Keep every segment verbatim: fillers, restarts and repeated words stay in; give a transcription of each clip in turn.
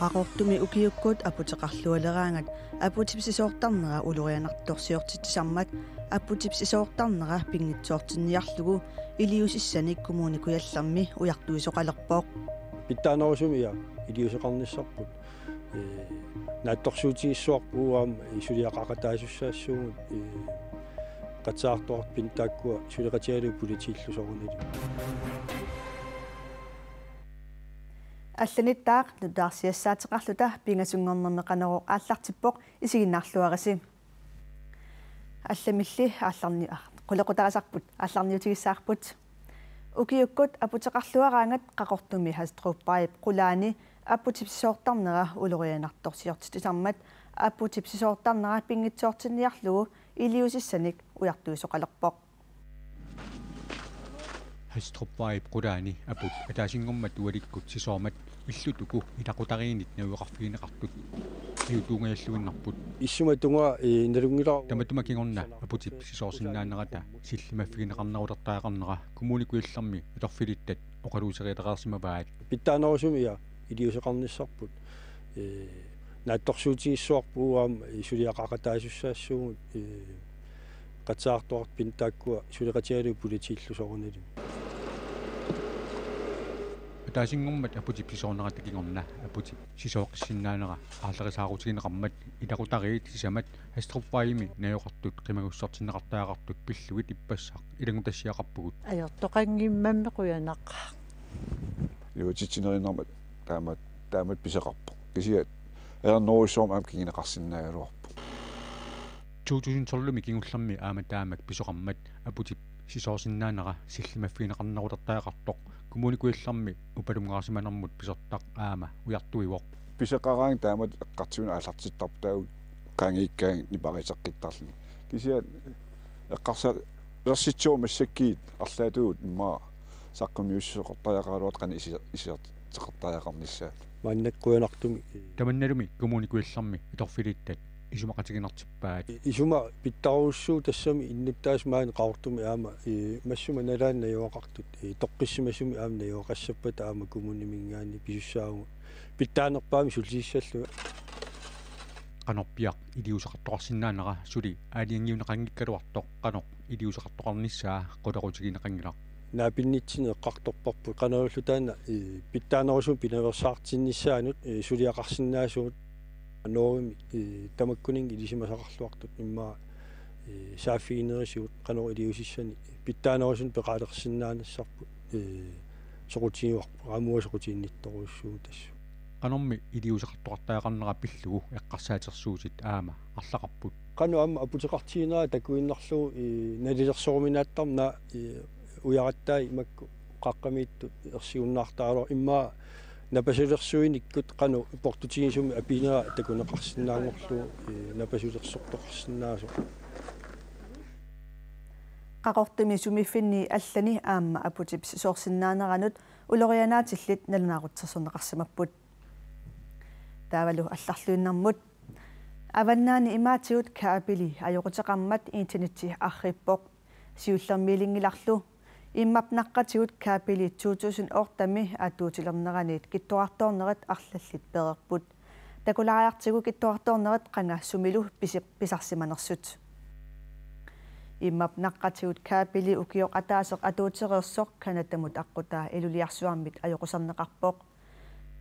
Qaqortumi ukiukkut aputeqarlualeraangat aputip sisoortarnera ulorianartorsiortitsisarmat aputip sisoortarnera pinngitsoortinniarlugu iliuusissanik Kommune Kujallermi ujartuisoqalerpoq. Pitsaanerusumik, ja, iliuuseqarnissarput. Ee, naatsorsuutigissavarput aamma suliaqaqataasussaassuugut, ee, qatsiartuarpin taakkua suleqatigalugit politiillu soorunalimi. Allanittaaq nutaarsiassaateqarluta pingasunngornermi Qanorooq aallartippoq, isiginnaarluarisi. Allamilli aallarni-, ah, qulequtarisarput aallarniutigissavarput. Ukiukkut aputeqarluaraangat Qaqortumi Hastrupvejip qulaani aputip sisoortarnera ulorianartorsiortitsisarmat aputip sisoortarnera pinngitsoortinniarlugu iliuusissanik ujartuisoqalerpoq. Hastrupvejip qulaani aput ataasinngormat ualikkut sisoormat illutuku ilaqutariinnit najugaqarfigineqartut ajutuungajalluinnarput. Issuma tungaa, ee, nalunngilara. Tamatuma kingorna aputip sisoorsinnaanerata sillimaffigineqarnerulertariaqarnera Kommune Kujallermi atorfilittat oqaluuseriatareersimavaat. Pitsaanerusumik, ja, iliuuseqarnissarput. Ee, naatsorsuutigissavarput aamma suliaqaqataasussaassuugut, ee, qatsiartuarpin taakkua suleqatigalugit politiillu soorunalimi. Ataasinngormat aputip sisoornerata kingorna aputip sisooqqissinnaanera aallarisaarutigineqarmat ilaqutariit sisamat Hastrupvejimi najugaqartut qimagussusertinneqartariaqartut pillugit ippassaq ilanngutassiaqarpugut. Ajortoqanngimmammi qujanaq. Iluatsitsinerinnarmat taamak, taamak pisoqarpoq. Kisianni ajornerujussuarmik aamma kinguneqarsinnaagaluarpoq. To tusind tolvimi kingullermi aamma taamak pisoqarmat aputip sisoorsinnaanera sillimaffigineqarnerulertariaqartoq Kommune Kujallermi upalunngaarsimanermut pisortaq aamma ujartuivoq. Pisoqaraangat taamatut eqqartuineq aallartittarpoq, taava qaangiikkaangat nipaariteqqittarluni. Kisianni eqqarsalersitsivoq massakkut arlaatigut immaqa saqqummiussuseqartariaqaraluartoq qanoq isi-, isertitseqartariaqarnissaa. Maannakkut qujanartumik. Tamannalumi Kommune Kujallermi atorfilittat isumaqatiginartippaat. Isuma pitsaanerujussuuvoq tassami innuttaasut maani Qaqortumi aamma, ee, massuma nalaani najugaqartut, ee, toqqissimasumik aamma najugaqassappata aamma kommuniminngaanniit pisussaavugut pitsaanerpaamik sulisissallunga. Qanorpiaq iliuuseqartoqarsinnaanera suli aalajangiunneqanngikkaluartoq qanoq iliuuseqartoqarnissaa qulequtigineqanngilaq. Naapinnitsinnut eqqartorparput qanoq ililluta taanna, ee, pitsaanerusumik pinaveersaartinnissaanut, ee, suliaqarsinnaasugut Norgemi, ee, tamakkuninnga ilisimasaqarluartut immaqa, ee, saaffiginerisigut qanoq iliuusissanik pitsaanerusunik peqalersinnaanissarput, ee, soqutigivarput, aamma uanga soqutiginnittorujussuuvoq tassa. Qanormi iliuuseqartoqartariaqarnera pillugu eqqarsaatersuutit aamma arlaqarput. Qanoq aamma aputeqartiginera takuinnarlugu, ee, nalilersoruminaattarnera, ee, ujarattai makku qaqqamiittut ersigunnaartaraluarput immaqa napasulersuinikkut qanoq portutigisumik apiinera takuneqarsinnaanngorlugu, ee, napasulersortoqarsinnaasoq. Qaqortumi sumiiffinni allani aamma aputip sisoorsinnaaneranut ulorianaatillit nalunaarutsersorneqarsimapput. Taavalu allarluinnarmut. Avannaani imaatigut kabeli ajoquteqarmat interneti arriippoq. Siullermiilinngilarlu. Immap naqqatigut kabeli to tusind otte-mi atuutilerneraniit kittorartoornerit arlallit pereerput. Takulaariartigu kittorartoornerit qanga sumilu pisi-, pisarsimanersut. Immap naqqatigut kabeli ukioq ataaseq atuutereersoq Canadamut aqqutaa Ilulissarsuarmit ajoqusarneqarpoq.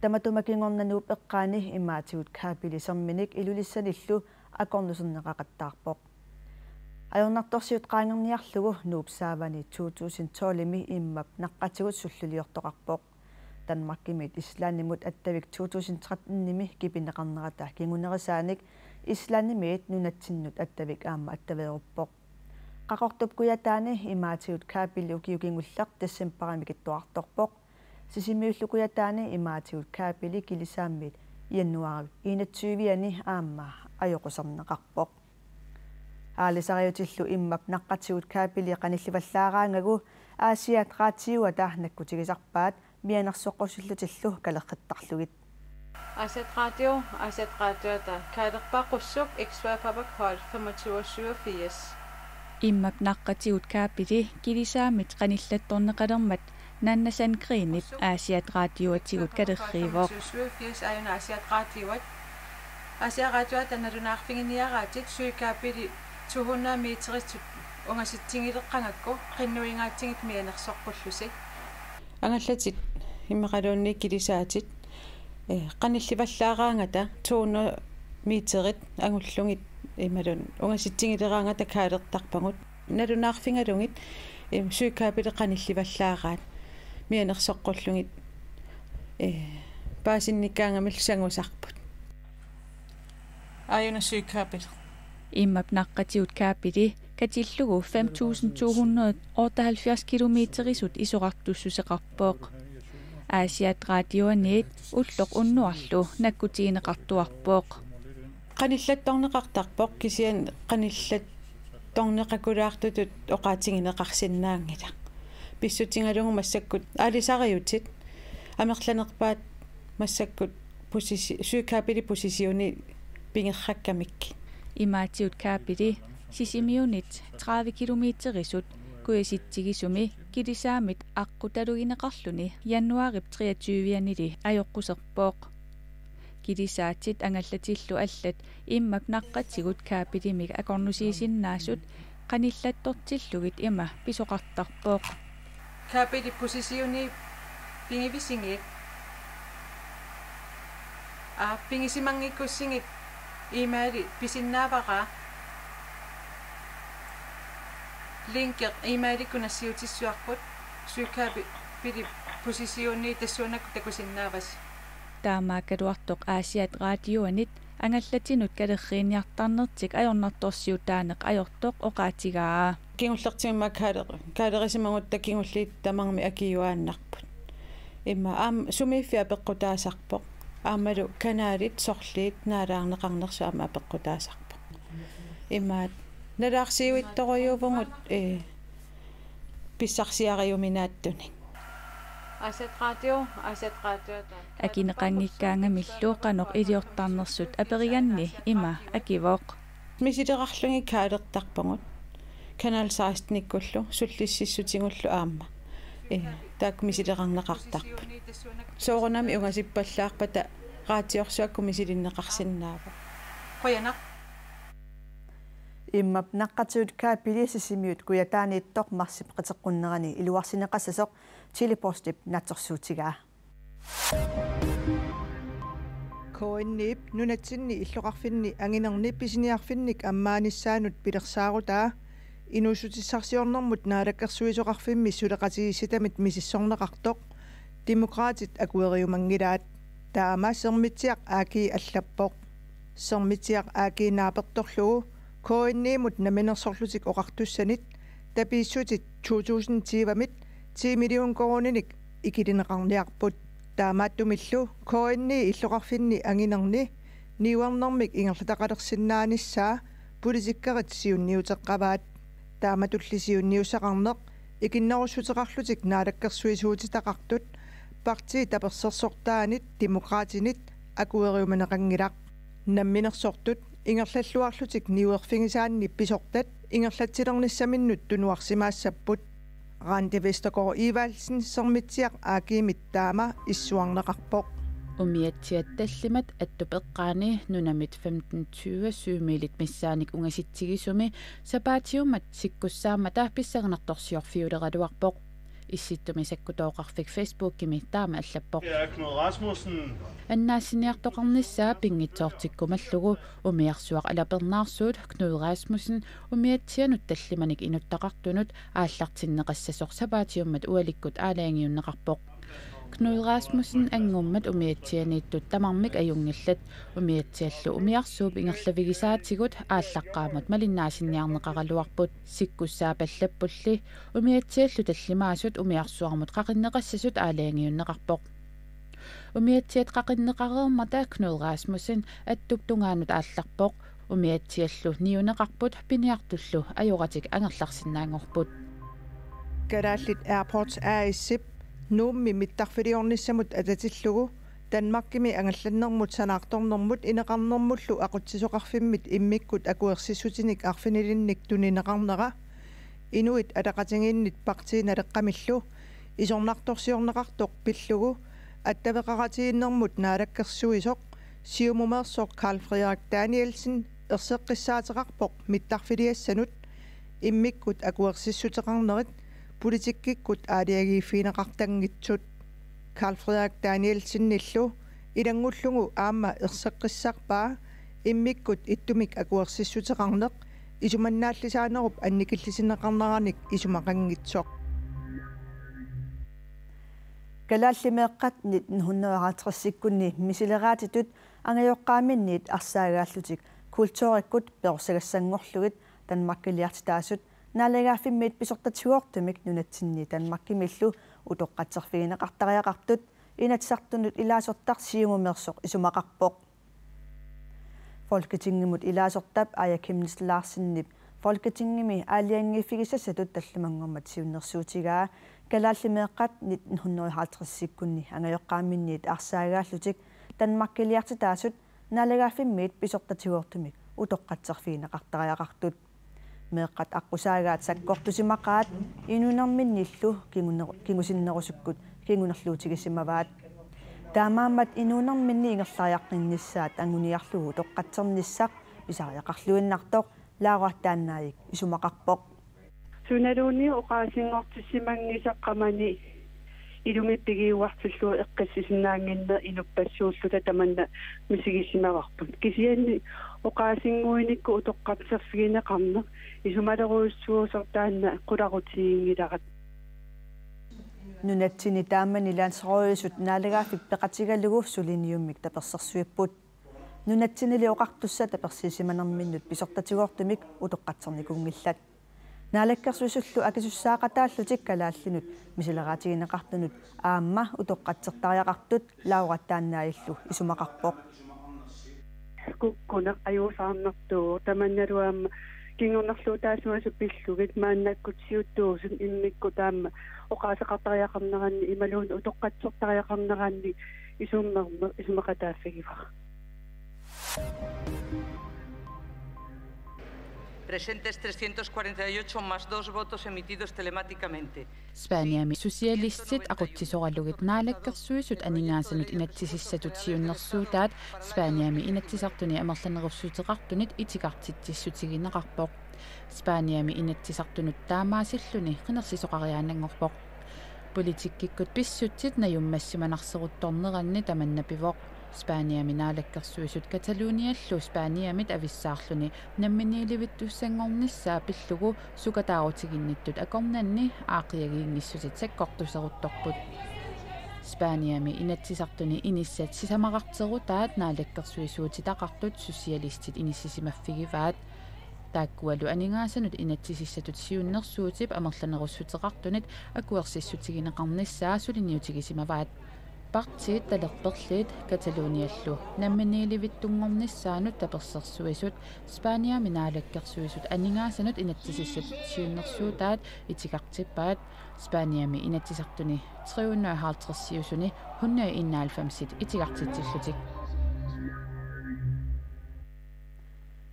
Tamatuma kingorna Nuup eqqaani imaatigut kabeli serminik Ilulissanillu akornuserneqaqattaarpoq. Ajornartorsiut qaangerniarlugu Nuup saavani to tusind tolv-imi immap naqqatigut sulluliortoqarpoq. Danmarkimiit Islandimut attavik to tusind tretten-imi kipineqarnerata kingunerisaanik Islandimiit nunatsinnut attavik aamma attaveeruppoq. Qaqortup Kujataani imaatigut kabeli ukioq kingulleq decembarimi kittorartorpoq. Sisimiullu Kujataani imaatigut kabeli Kilisaammit januaarip enogtyve-ani aamma ajoqusarneqarpoq. Aalisariutillu immap naqqatigut kabeli qanillivallaaraangagu Aasiaat Raatiuata nakkutigisarpaat mianersoqqussillutillu kalerrittarlugit. Aasiaat Raatiu, Aasiaat Raatiuata, kaalerpaa qussuk X Y-fabrik hold femogtyve syvogfirs. Immap naqqatigut kabeli Kilisaammit qanillattorneqalermat Nanna Sandgreenip Aasiaat Raadioatigut kalerriivoq. Syvogfirs aajuna Aasiaat Raadioat. Aasiaat Raadioata nalunaarfiginiaraatit søkabeli to hundrede meteritut ungasitsigileqqagakku qinnuigaatsigit mianersoqqullusi. Angallatit immaqaluunniit kilisaatit, eh, qanillivallaaraangata to hundrede meterit angullugit imaluunniit ungasitsigileraangata kaalertarpagut. Nalunaarfigalugit, eh, søkabeli qanillivallaaraat mianersoqqullugit, eh, paasinnikkaangamillu sangusarput. Aajuna søkabeli. Immap naqqatigut kabeli katillugu fem tusind to hundrede otteoghalvfjerds kilometerisut isorartussuseqarpoq. Aasiaat Raadioaniit ulloq unnuarlu nakkutigineqartuarpoq. Qanillattorneqartarpoq kisianni qanillattorneqakulaartutut oqaatigineqarsinnaanngilaq. Pissutigalugu massakkut aalisariutit amerlanerpaat massakkut posisi-, søkabeli positioni pigerrakkamikkit. Imaatigut kabeli Sisimiunit tredive kilometerisut kujasitsigisumi kilisaammit aqqutalugineqarluni januaarip treogtyve-anili ajoquserpoq. Kilisaatit angallatillu allat immap naqqatigut kabelimik akornusiisinnaasut qanillattortillugit ima pisoqartarpoq. Kabeli positioni pigivisigit. Aa, pigisimanngikkussigit e-maili pisinnaavara. Linki e-mailikkut nassiutissuarput, søkabeli positioni tassuunakkut takusinnaavasi. Taamaakkaluartoq Aasiaat Raadioanit angallatinut kalerriiniartarnertik ajornartorsiutaaneq ajortoq oqaatigaa. Kingullertigut immaqa kaale-, kaalerisimagutta kingulliit tamarmik akiuaannarput. Immaqa aamma sumiiffik apeqqutaasarpoq. Aammalu kanalit sorliit naalaarneqarnersut aamma apeqqutaasarpoq. Immaqa nalaarsiuittorujuuvugut, eh, pissarsiariuminaattunik. Aasiaat Radio, Aasiaat Radio. Akineqanngikkaangamillu qanoq iliortarnersut aperiganni ima akivoq. Misilerarlugit kaalertarpagut. Kanal seksten-ikkullu, sullississutigullu aamma. Eh, taakku misilerarneqartarput. Soorunami ungasippallaarpata raatiorsuakkut misilinneqarsinnaavoq. Qujanaq. Immap naqqatigut kabeli Sisimiut Kujataaniittoq marsip qiteqqunnerani iluarsineqassasoq Tele-Postip naatsorsuutigaa. K N I-p nunatsinni illoqarfinni anginerni pisiniarfinnik ammaanissaanut pilersaarutaa inuussutissarsiornermut naalakkersuisoqarfimmi suleqatigiissitamit misissorneqartoq Demokraatit akueriumanngilaat. Taama Sermitsiaq A G allappoq. Sermitsiaq A G naapertorlugu K N I-mut Namminersorlutik Oqartussanit tapiissutit to tusind tyve-mit ti million koruuninik ikilineqarniarput. Taamaattumillu K N I illoqarfinni anginerni niuernermik ingerlataqalersinnaanissaa politikkerit siunniuteqqavaat. Taamatulli siunniussaqarneq ikinnerussuteqarlutik naalakkersuisuutitaqartut partiit tapersersortaanit Demokraatinit akueriumaneqanngilaq. Namminersortut ingerlalluarlutik niuerfigisaanni pisortat ingerlatsilernissaminnut tunuarsimaassapput. Randi Vestergaard Evaldsen Sermitsiaq A G-mit taama issuarneqarpoq. Umiatsiat tallimat attup eqqaani nunamit femten tyve syvmiilit missaannik ungasitsigisumi sapaatiummat sikkussaammata pissanganartorsiorfiuleraluarpoq. Issittumi sakkutooqarfik Facebookimi taama allappoq. Ja, Knud Rasmussen. Annaassiniartoqarnissaa pinngitsoortikkumallugu umiarsuaq alapernaarsuut Knud Rasmussen umiatsianut tallimanik inuttaqartunut aallartinneqassasoq sapaatiummat ualikkut aalajangiunneqarpoq. Knud Rasmussen anngummat umiatsianiittut tamarmik ajunngillat, umiatsiallu umiarsuup ingerlavigisaatigut aallaqqaammut malinnaasinniarneqaraluarput. Sikkussaappallappulli umiatsiallu tallimaasut umiarsuarmut qaqinneqassasut aalajangiunneqarpoq. Umiatsiat qaqinneqareermata Knud Rasmussen attup tungaanut aallarpoq. Umiatsiallu niuneqarput piniartullu ajoratik angerlarsinnaanngorput. Kalaallit Airports A/S-ip Nuummi mittarfiliornissamut atatillugu Danmarkimi angallannermut sanaartornermut ineqarnermullu aqutsisoqarfimmit immikkut akuersissutinik arfinilinnik tunineqarnera Inuit Ataqatigiinnit Partii Naleqqamillu Isornartorsiorneqartoq pillugu attaveqaqatigiinnermut naalakkersuisoq Siumumeersoq Karl Frederik Danielsen erseqqissaateqarpoq mittarfiliassanut immikkut akuersissuteqarnerit politikkikkut aalajangiiffigineqartanngitsut. Karl Frederik Danielsenillu ilanngullugu aamma erseqqissarpaa immikkut ittumik akuersissuteqarneq isumannaallisaanerup annikillisinneqarneranik isumaqanngitsoq. Kalaallit Meeqqat nitten hundrede og halvtredsikkunni misileraatitut angajoqqaaminniit arsaagaallutik kulturikkut perussagassanngorlugit Danmarkiliartitaasut naalagaaffimmiit pisortatigoortumik nunatsinni Danmarkimillu utoqqatserfigineqartariaqartut Inatsisartunut ilaasortaq Siumumeersoq isumaqarpoq. Folketingimut ilaasortap Aaja Chemnitz Larsenip Folketingimi aalajangiiffigisassatut tallimanngormat siunnersuutigaa Kalaallit Meeqqat nitten hundrede og halvtredsikkunni angajoqqaaminniit arsaagaallutik Danmarkiliartitaasut naalagaaffimmiit pisortatigoortumik utoqqatserfigineqartariaqartut. Meeqqat aqqusaagaat sakkortusimaqaat inuunerminnillu kinguner-, kingusinnerusukkut kingunerluutigisimavaat. Taamaammat inuunerminni ingerlariaqqinnissaat anguniarlugu utoqqatsernissaq pisariaqarluinnartoq Laura Taannaavik isumaqarpoq. Sunaluunniit oqaasinngortissimanngisaq qamani ilumut pigiuartillugu eqqissisinnaannginneq inuppassuulluta tamanna misigisimavarput. Kisianni oqaasinnguinikkut utoqqatserfigineqarneq isumalerujussuusoq taanna qularutiginngilara. Nunatsinni taamani landsrådisut naalagaaffik peqatigalugu suliniummik tapersersuipput. Nunatsinnili oqartussat tapersiisimanerminnut pisortatigoortumik utoqqatsernikuunngillat. Naalakkersuisullu akisussaaqataallutik kalaallinut misileraatigineqartunut aamma utoqqatsertariaqartut Laura Taannaavillu isumaqarpoq. Kukkuneq ajuusaarnartuuvoq tamannalu aamma kingornarluutaasuasut pillugit maannakkut siuttuusut immikkut taama oqaaseqartariaqarneranni imaluunniit utoqqatsertariaqarneranni isummerneq isumaqataaffigivara. Presentes trescientos cuarenta y ocho más dos votos emitidos telemáticamente. Spaniami socialistit aqutsisoralugit naalakkersuisut aningaasanut inatsisissatut siunnersuutaat Spaniami Inatsisartuni amerlanerussuteqartunit itigartitsissutigineqarpoq. Spaniami Inatsisartunut taamaasilluni qinersisoqariaannanngorpoq. Politikkikkut pissutsit najummassimanarseruttorneranni tamanna pivoq. Spaniami naalakkersuisut Cataloniallu Spaniamit avissaarluni namminiilivittussanngornissaa pillugu sukataarutiginnittut akornanni aaqqiagiinngissutit sakkortuseruttorput. Spaniami Inatsisartuni inissat sisamaqarterutaat naalakkersuisuutitaqartut socialistit inissisimaffigivaat. Taakkualu aningaasanut inatsisissatut siunnersuutip amerlanerussuteqartunit akuersissutigineqarnissaa suliniutigisimavaat. Partiit talerperliit Cataloniallu namminiilivittunngornissaanut tapersersuisut Spaniami naalakkersuisut aningaasanut inatsisissatut siunnersuutaat itigartippaat. Spaniami Inatsisartuni tre hundrede og halvtreds-iusuni hundrede enoghalvfems-it itigartitsillutik.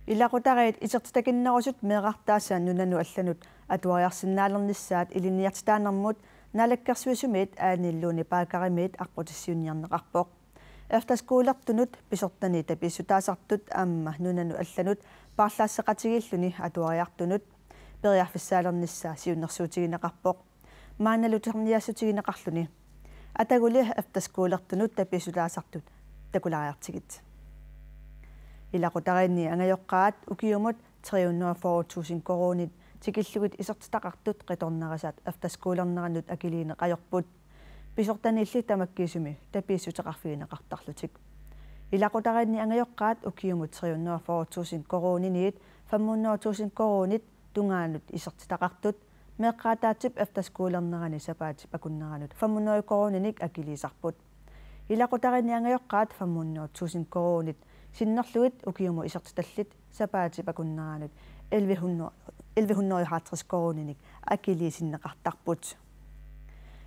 Ilaqutariit isertitakinnerusut meerartaasa nunanut allanut atuariarsinnaalernissaat ilinniartitaanermut naalakkersuisumiit Ane Lone Baggerimiit aqqutissiuunniarneqarpoq. Efterskolertunut pisortani tapiissutaasartut aamma nunanut allanut paarlaasseqatigiilluni atuariartunut periarfissaalernissaa siunnersuutigineqarpoq. Maannalu terniassutigineqarluni. Ataguli efterskolertunut tapiissutaasartut takulaariartigit. Ilaqutariinni angajoqqaat ukiumut tre hundrede og fyrre tusind koruunit tikillugit isertitaqartut qitornarisat efterskolernerannut akiliineq ajorput. Pisortaniilli tamakkiisumik tapiissuteqarfigineqartarlutik. Ilaqutariinni angajoqqaat ukiumut tre hundrede og fyrre tusind koruuniniit fem hundrede tusind koruunit tungaanut isertitaqartut, meeqqat ataatsip efterskolernerani sapaatip akunneranut fem hundrede koruuninik akiliisarput. Ilaqutariinni angajoqqaat fem hundrede tusind koruunit sinnerlugit ukiumut isertitallit sapaatip akunneranut elleve hundrede, elleve hundrede og halvtreds koruuninik akiliisinneqartarput.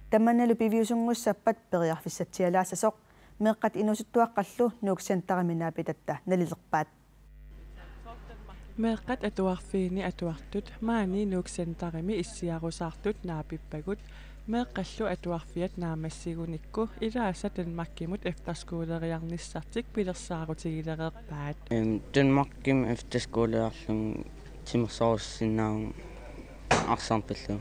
Tamannalu piviusunngussappat periarfissatsialaassasoq meeqqat inuusuttuaqqallu Nuuk Centerimi naapitatta nalilerpaat. Meeqqat atuarfiini atuartut maani Nuuk Centerimi issiarusaartut naapippagut, meeqqallu atuarfiat naammassigunikku ilaasa Danmarkimut efterskoleriarnissartik pilersaarutigilereerpaat. Øhm, Danmarkimi efterskoleerlunga timersorussinnaavugut arsarpallu.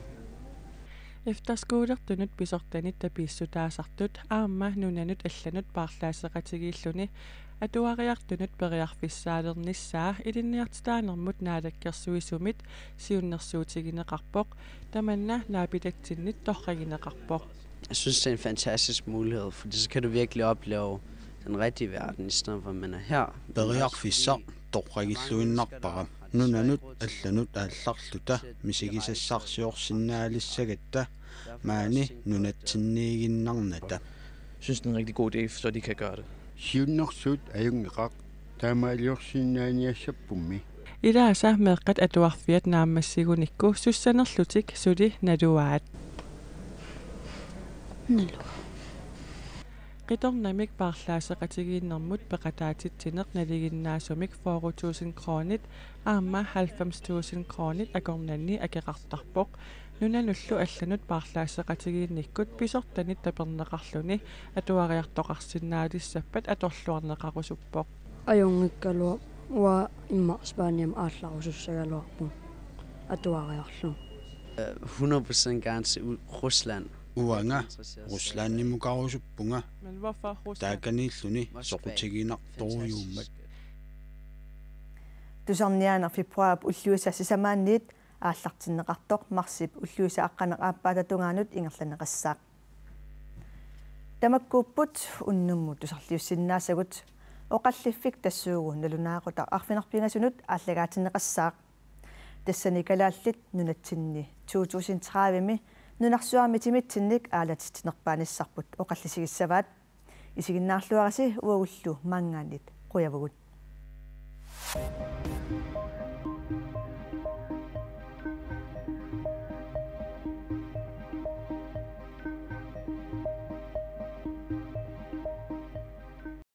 Efterskolertunut pisortanit tapiissutaasartut aamma nunanut allanut paarlaasseqatigiilluni atuariartunut periarfissaalernissaa ilinniartitaanermut naalakkersuisumit siunnersuutigineqarpoq, tamanna naapitatsinnit torragineqarpoq. Jeg synes, det er en fantastisk mulighed, for så kan du virkelig opleve den rigtige verden, i stedet for at man er her. Periarfissaq torragilluinnarpara nunanut allanut aallarluta misigisassarsiorsinnaalissagatta maani nunatsinniiginnarnata. Synes, det er en rigtig god idé, så de kan gøre det. Siunnersuut ajunngeqaaq, taamaaliorsinnaaniassappummi. Ilaasa meeqqat atuarfiat naammassigunikku sussanerlutik suli naluaat. Nalu. Qitornamik paarlaasseqatigiinnermut peqataatitsineq nalinginnaasumik fyrre tusind kronit aamma halvfems tusind kronit akornanni akeqartarpoq. Nunanullu allanut paarlaasseqatigiinnikkut pisortanit taperneqarluni atuariartoqarsinnaalissappat atorluarneqarusuppoq. Ajunngikkaluarpoq uanga immaqa Spaniami aallarusussagaluarpunga atuariarlunga. Øh, hundrede procent gerne til U-, Rusland. Uanga Ruslandimukarusuppunga. Men hvorfor Rusland? Taakaniilluni soqutiginartorujuummat. Tusarniaaneq februaarip ulluisa sisamaanniit aallartinneqartoq marsip ulluisa aqqaneq aappaata tungaanut ingerlanneqassaaq. Tamakkuupput unnummut tusarliussinnaasagut, oqalliffik tassuugu nalunaaqutaq arfineq-pingasunut aallagaatinneqassaaq. Tassani Kalaallit Nunatsinni to tusind tredive-mi nunarsuarmi timitsinnik aalatitsinerpaanissarput oqallisigissavaat. Isiginnaarluarisi uagullu maanngaanniit qujavugut.